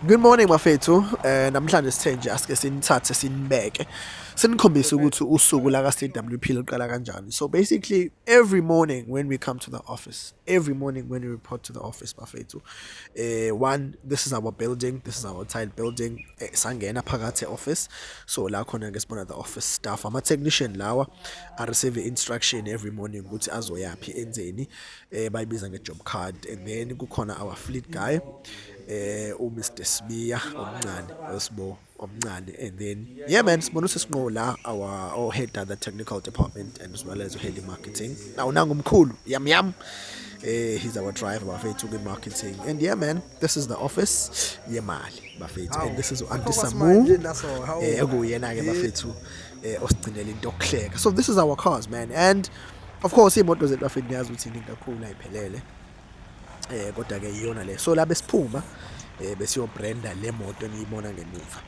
Good morning bafethu. Namhlanje sithe nje asike sinithathe sinibeke. Sinikhombise ukuthi usuku la ka-CWP luqala kanjani. So basically every morning when we come to the office, every morning when we report to the office bafethu. One, this is our building, this is our tile building. Sangena phakathi office. So la khona ke sibona the office staff, ama technician lawa a receive instruction every morning ukuthi azoyaphi, enzeni. Bayibiza nge-job card, and then kukhona our fleet guy, uMr Sibiya omncane, uSibo omncane. And then, yeah man, sibona usisinqo la, our oh, head the technical department and as well as head marketing. Now nangu mkhulu yam yam, he's our driver bafethu kwi-marketing. And yeah man, this is the office yemali bafethu, and this is u-Auntie Samu, ekuyena-ke bafethu osigcinela into yokuhleka. So this is our cars, man, and of course iy'moto zethu bafethu niyazi ukuthi iningi kakhulu, ayiphelele, kodwa ke iyona le. So la besiphuma besiyobranda le moto eniyibona ngemuva.